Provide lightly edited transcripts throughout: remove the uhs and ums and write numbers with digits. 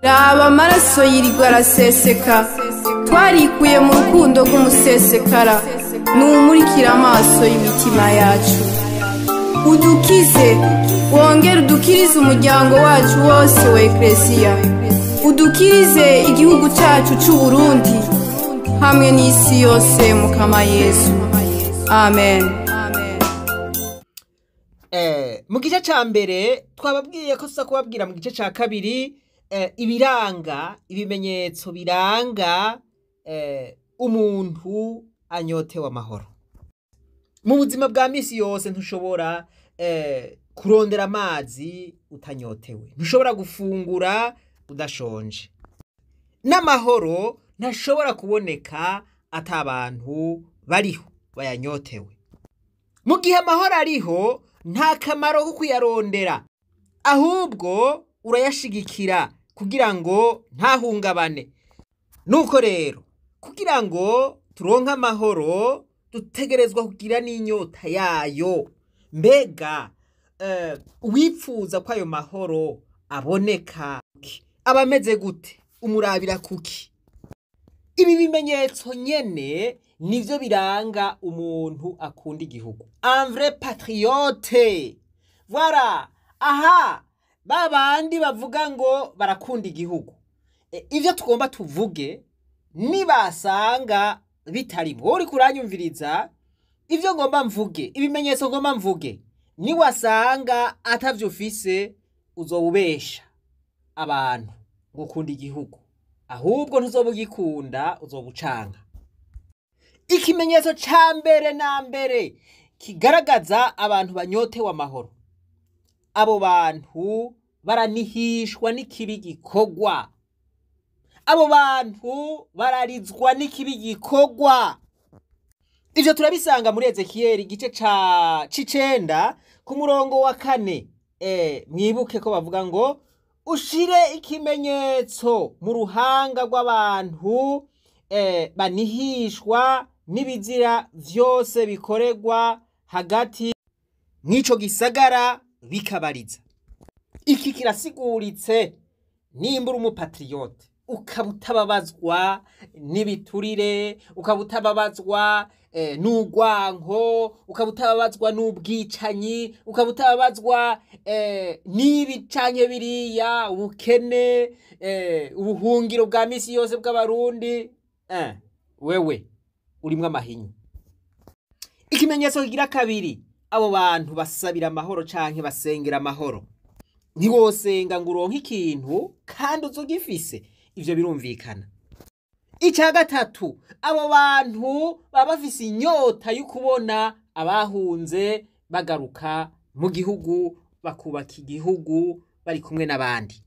Raba amaraso yirirwa araseseka, twarikuye mu rukundo rw'umusesekara, numurikira amaso y'imitima yacu. Udukize, wongere udukirize umuryango wacu wose wa Eklesiya, udukirize igihugu cyacu c'u Burundi hamwe n'isi yose, Mukama Yesu. Amen. Mu gice ca mbere twababwiye ko tuza kubabwira mu gice ca kabiri ibiranga, ibimenyetso biranga umuntu anyotewe amahoro. Mu buzima bwa misi yose ntushobora kurondera amazi utanyotewe, ntushobora gufungura udashonje, n'amahoro ntashobora kuboneka ata bantu bariho bayanyotewe. Mu gihe amahoro ariho, nta kamaro ko kuyarondera, ahubwo urayashigikira kugira ngo ntahungabane. Nuko rero kugira ngo turonke amahoro dutegerezwa kugira n'inyota yayo. Mbega uwipfuza ko ayo mahoro aboneka aba ameze gute? Umurabira kuki? Ibi bimenyetso nyene nivyo biranga umuntu akunda igihugu, un vrai patriote. Voilà, aha babandi bavuga ngo barakunda igihugu, ivyo tugomba tuvuge nibasanga bitarimo. Wowe uriko uranyumviriza, ivyo ngomba mvuge, ibimenyetso ngomba mvuge, niwasanga atavyo ufise, uzobubesha abantu ngo ukunda igihugu, ahubwo ntuzoba ugikunda, uzobucanga. Ikimenyetso ca mbere na mbere kigaragaza abantu banyotewe amahoro, abo bantu baranihishwa n'ikibi gikorwa, abo bantu bararizwa n'ikibi gikorwa. Ivyo turabisanga muri Ezekiyeli igice ca c'icenda ku murongo wa 4. Mwibuke ko bavuga ngo ushire ikimenyetso mu ruhanga rw'abantu banihishwa n'ibizira vyose bikorerwa hagati mw'ico gisagara bikabariza. Iki kirasiguritse. Nimba uri umupatriote ukaba utababazwa n'ibiturire, ukaba utababazwa n'urwanko, ukaba utababazwa n'ubwicanyi, ukaba utababazwa n'ibi canke biriya, ubukene, ubuhungiro bwa misi yose bw'Abarundi, wewe urimwo amahinyu. Ikimenyetso kigira kabiri, abo bantu basabira amahoro canke basengera amahoro. Ntiwosenga ngo uronke ikintu kandi uzugifise, ivyo birumvikana. Icya gatatu, abo bantu baba bafise inyota yo kubona abahunze bagaruka mu gihugu, bakubaka igihugu bari kumwe n'abandi.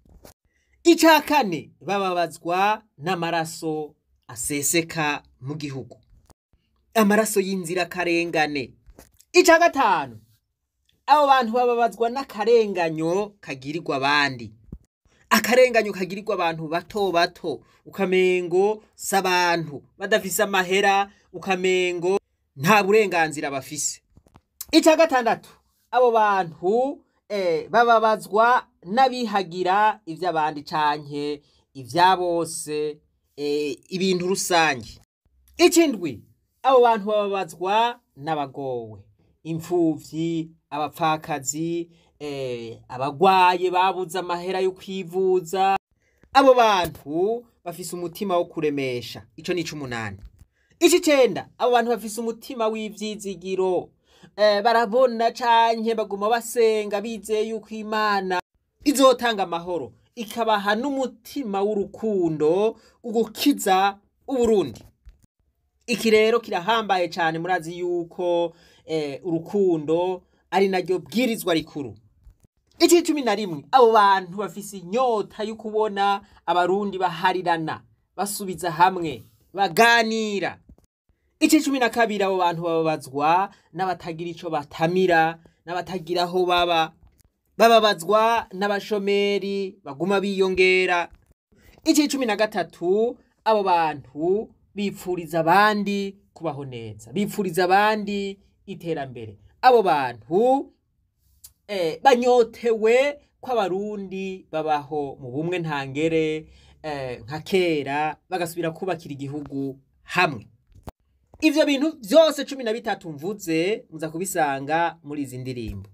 Icya kane, bababazwa n'amaraso aseseka mu gihugu, amaraso y'inzirakarengane. Icya gatanu, abo bantu bababazwa n'akarenganyo kagirirwa abandi, akarenganyo kagirirwa abantu bato bato, ukamengo si abantu badafise amahera, ukamengo nta burenganzira bafise. Icya gatandatu, abo bantu bababazwa n'abihagira ivy'abandi canke ivya bose, ibintu rusange. Icindwi, abo bantu bababazwa n'abagowe, imfuvyi, abapfakazi, abagwaye babuze amahera yo kwivuza. Abo bantu bafise umutima wo kuremesha. Ico ni ic'umunani. Ic'icenda, abo bantu bafise umutima w'ivyizigiro, barabona canke baguma basenga bizeye yuko Imana izotanga amahoro, ikabaha n'umutima w'urukundo ugukiza Uburundi. Iki rero kirahambaye cane. Murazi yuko urukundo ari naryo bwirizwa rikuru. Ici 11, abo bantu bafise inyota yo kubona Abarundi baharirana, basubiza hamwe, baganira. Ici 12, abo bantu bababazwa n'abatagira ico batamira, n'abatagira aho baba, bababazwa n'abashomeri baguma biyongera. Ici 13, abo bantu bipfuriza abandi kubaho neza, bipfuriza abandi iterambere. Abo bantu banyotewe ko abarundi babaho mu bumwe ntangere nka kera, bagasubira kubakira igihugu hamwe. Ivyo bintu vyose 13 mvuze muza kubisanga muri izi ndirimbo.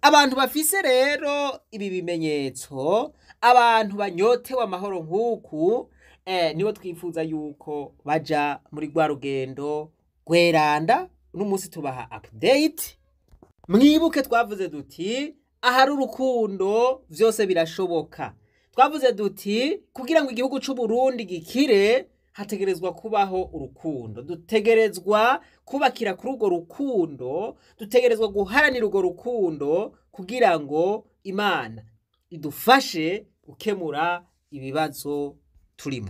Abantu bafise rero ibi bimenyetso, abantu banyotewe amahoro nk'uku, nibo twifuza yuko baja muri rwa rugendo rweranda. N'umunsi tubaha update. Mwibuke twavuze duti ahari urukundo vyose birashoboka. Twavuze duti kugira ngo igihugu c'u Burundi gikire hategerezwa kubaho urukundo, dutegerezwa kubakira kuri urwo rukundo, dutegerezwa guharanira urwo rukundo kugira ngo Imana idufashe gukemura ibibazo turimo.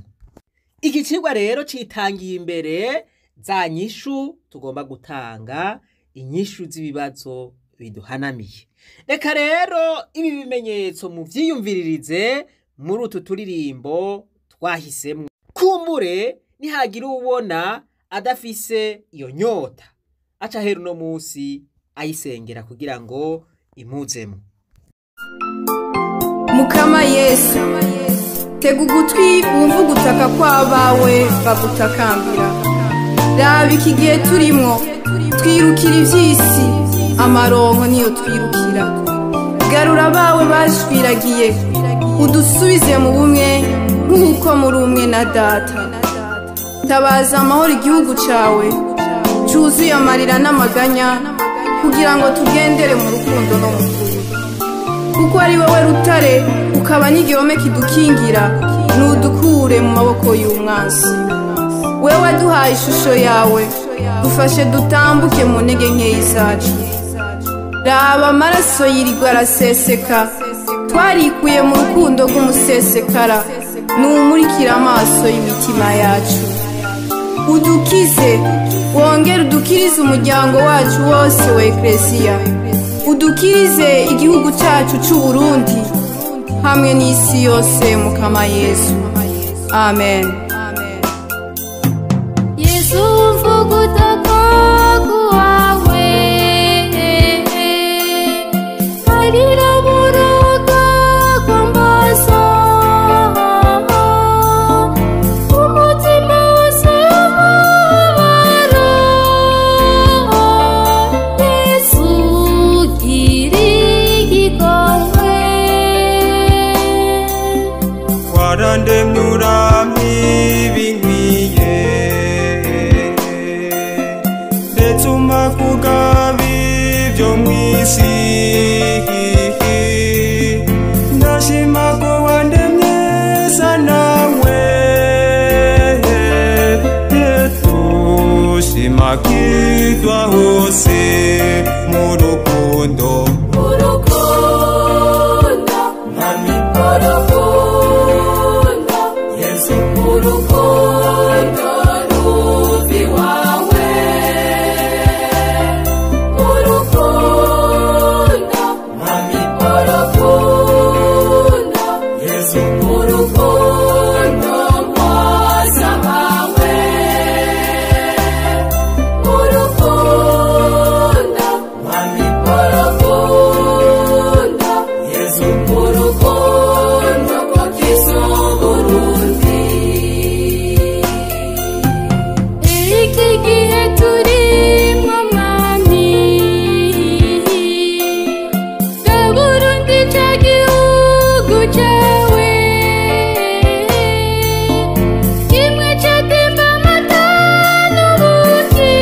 Iki cigwa rero citangiye imbere za nyishu tugomba gutanga, inyishu z'ibibazo biduhanamiye. Reka rero ibi bimenyetso muvyiyumviririze muri utu turirimbo twahisemwo. Kumbure nihagira ubona adafise iyo nyota, aca ahera uno musi ayisengera kugira ngo imuzemo. Mukama Yesu, tega ugutwi wumve ugutaka kw'abawe bagutakambira. Raba iki gihe turimwo, twirukira ivy'isi, amaronko niyo twirukira. Garura abawe bashwiragiye, udusubize mu bumwe nk'uko muri umwe na data. Tabaza amahoro igihugu cawe, cuzuye amarira n'amaganya, kugira ngo tugendere mu rukundo no mu kuri. Kuko ari wowe rutare, ukaba n'igihome kidukingira, nudukure mu maboko y'umwansi. Wewe waduhaye ishusho yawe, dufashe dutambuke mu ntege nkeyi zacu. Raba amaraso yirirwa araseseka, twarikuye mu rukundo rw'umusesekara, numurikira amaso y'imitima yacu. Udukize, wongere udukirize umuryango wacu wose wa Eklesiya. Udukirize igihugu cyacu c'u Burundi hamwe n'isi yose, Mukama Yesu. Amen. Yesu mvuga utaka kwawe, harira buraga kwambaza, umutima wose umubabaro. Yesu gira igikongwe. Warandemye urampa ibinkwiye, ndetse umpa kugaba ibyo mw'isi. Ndashima ko wandemye sa nawe, Yesu shima kitwa hose mu rukundo. Urukundo, Mwami, urukundo, Yesu, urukundo ruvi wawe. Urukundo, Mwami, urukundo, Yesu, urukundo rwaza bawe. Urukundo, Mwami, urukundo, Yesu, urukundo rwakiza Uburundi. Iki gihe turimwo mwami, Burundi ca gihugu cawe, kimwe catemba amata n'ubuki,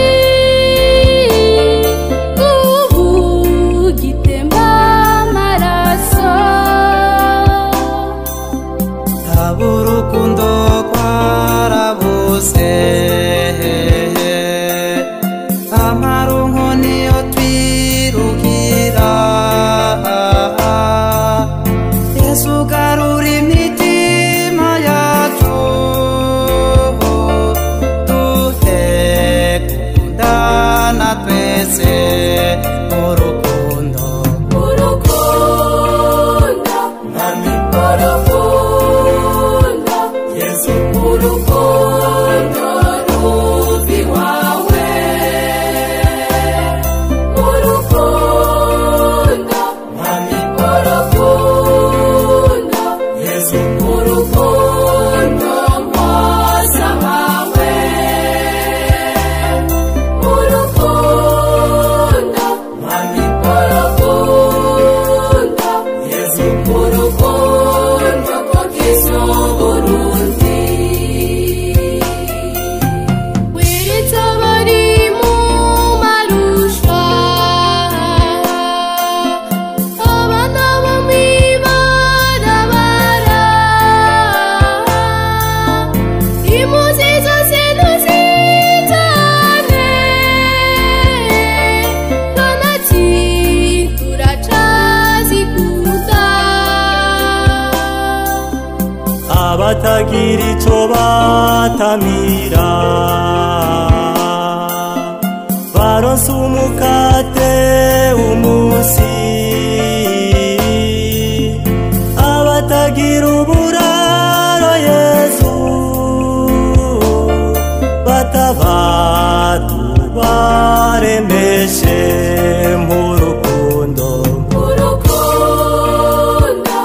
ubu gitemba amaraso. Haba urukundo rwarabuze, amaronko niyo twirukira. Yesu garura imitima yacu, duhe gukundana twese mu rukundo. Urukundo, Mwami, urukundo, Yesu, urukundo. Abatagira ico batamira baronse umukate umunsi, abatagira uburaro Yesu batabatu baremeshe mu rukundo. Urukundo,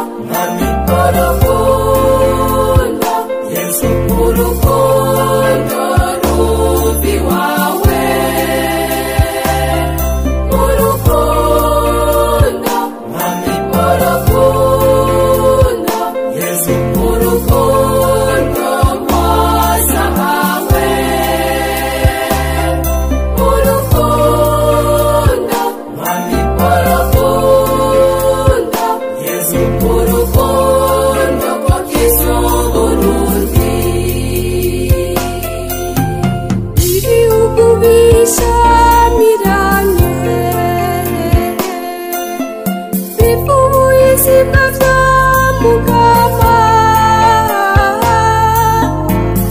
urukundo, Yesu, urukundo rubi wawe. Urukundo, urukundo, Yesu, urukundo rwasabawe. Urukundo, urukundo, Yesu, urukundo rwakiza Uburundi. Ibihugu bishamiranye bivuye izibwa vya Mugama,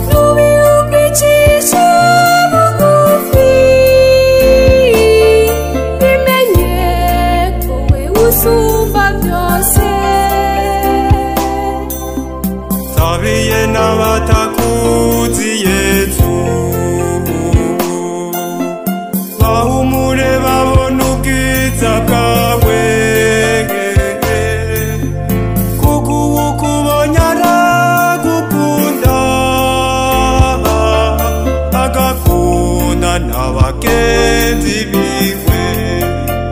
n'ubihugu icisha bugufi bimenye ko wewe usumba byose. Tabiye n'abatakuzi Yesu, bahumure babona ubwiza bwawe, kuko uwukubonye aragukunda, agakunda n'abagenzi biwe.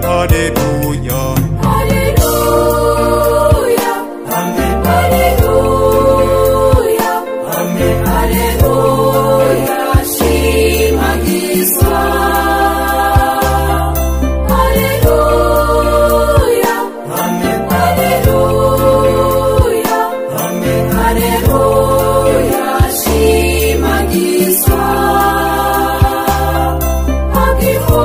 Haleluya, Haleluya, haleluya, haleluya, shimagizwa. Haleluya, haleluya, haleluya, shimagizwa. Hagiho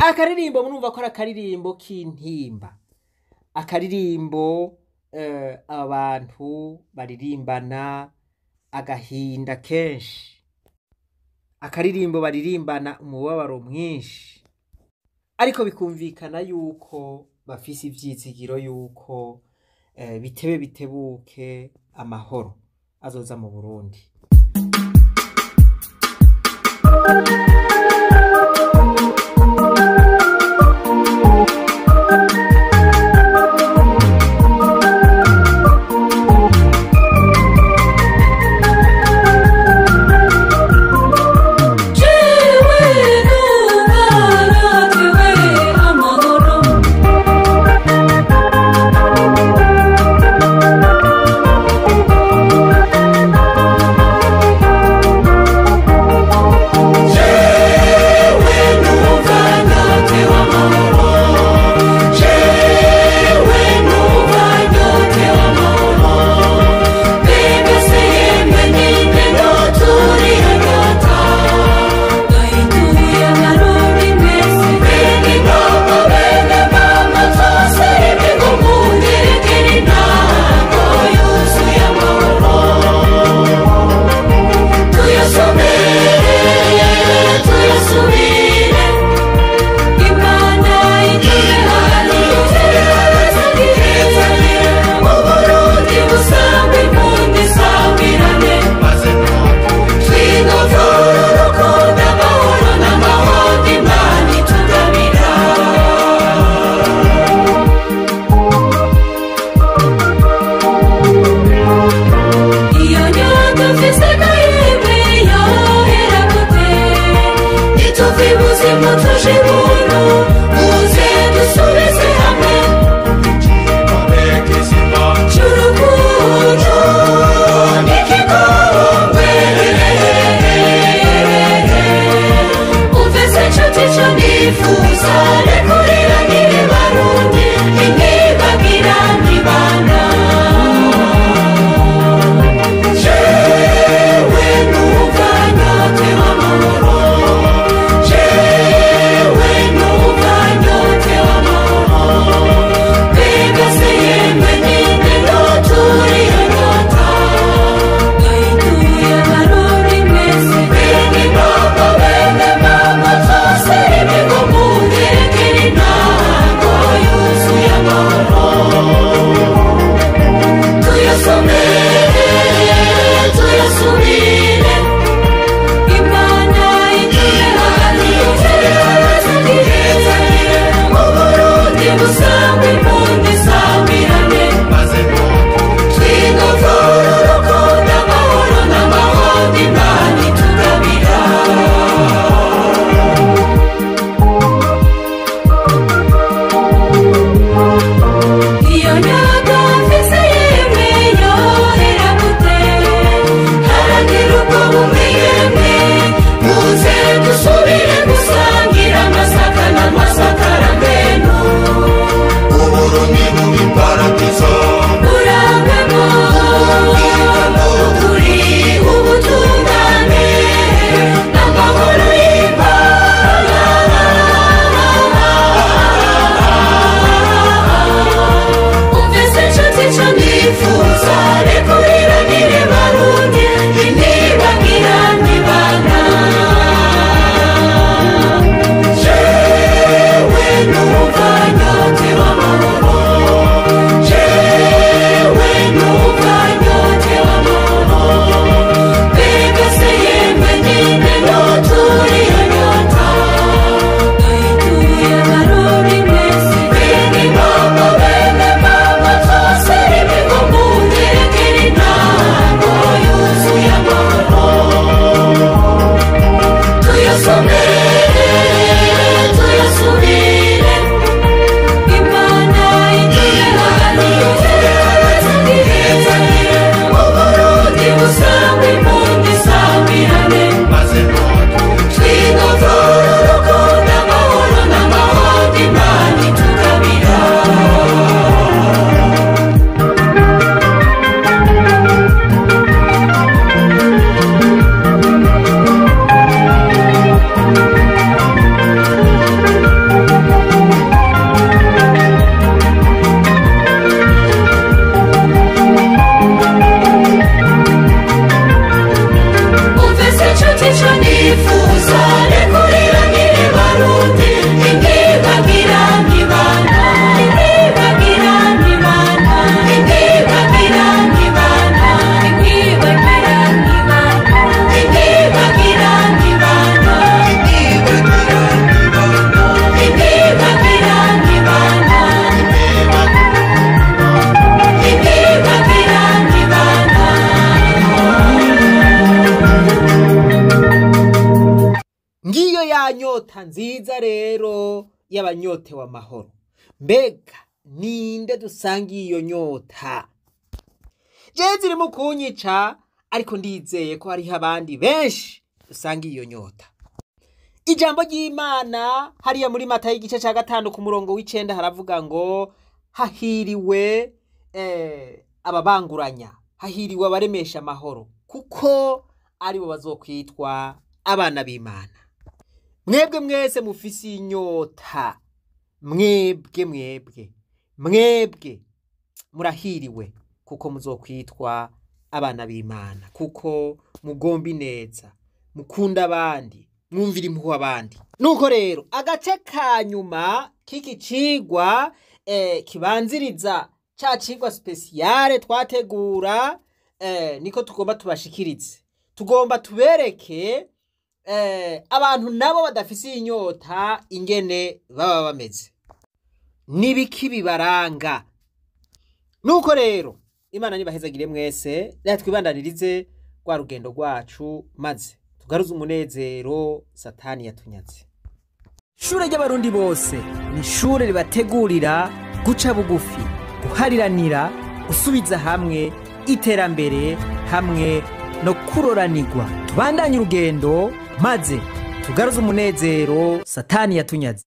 Akaririmbo murumva ko ari akaririmbo k'intimba, akaririmbo abantu baririmbana agahinda kenshi, akaririmbo baririmbana umubabaro mwinshi, ariko bikumvikana yuko bafise ivyizigiro yuko bitebe bitebuke amahoro azoza mu Burundi. Jewe numva nyotewe amahoro. Jewe numva nyotewe amahoro. Jewe Ico nifuza rekuriranire Barundi, ntibagira ntibana, ntibagira ntibana, ntibagira ntibana, ntibagira ntibana, ntibagira ntibana, ntibagira ntibana, ntibagira ntibana. Ngiyo ya nyota nziza rero y'abanyotewe amahoro. Mbega ninde dusangiye iyo nyota? Jewe ziri mu kunyica, ariko ndizeye ko hariho abandi benshi dusangiye iyo nyota. Ijambo ry'Imana hariya muri Matayo igice ca 5 ku murongo w'9 haravuga ngo hahiriwe ababanguranya, hahiriwe abaremesha amahoro, kuko aribo bazokwitwa abana b'Imana. Mwebwe mwese mufise inyota, mwebwe mwebwe mwebwe murahiriwe, kuko muzokwitwa abana b'Imana, kuko mugomba ineza, mukunda abandi, mwumvira impuhwe abandi. Nuko rero agace ka nyuma k'iki cigwa kibanziriza ca cigwa spesiyale twategura, niko tugomba tubashikirize. Tugomba tubereke abantu nabo badafise inyota ingene baba bameze, n'ibiki bibaranga. Nuko rero Imana nibahezagire mwese, reka twibandanirize rwa rugendo rwacu maze tugaruze umunezero Satani yatunyaze. Ishure ry'Abarundi bose ni ishure ribategurira guca bugufi, guhariranira, gusubiza hamwe, iterambere hamwe no kuroranirwa. Tubandanye urugendo maze tugaruze umunezero Satani yatunyaze.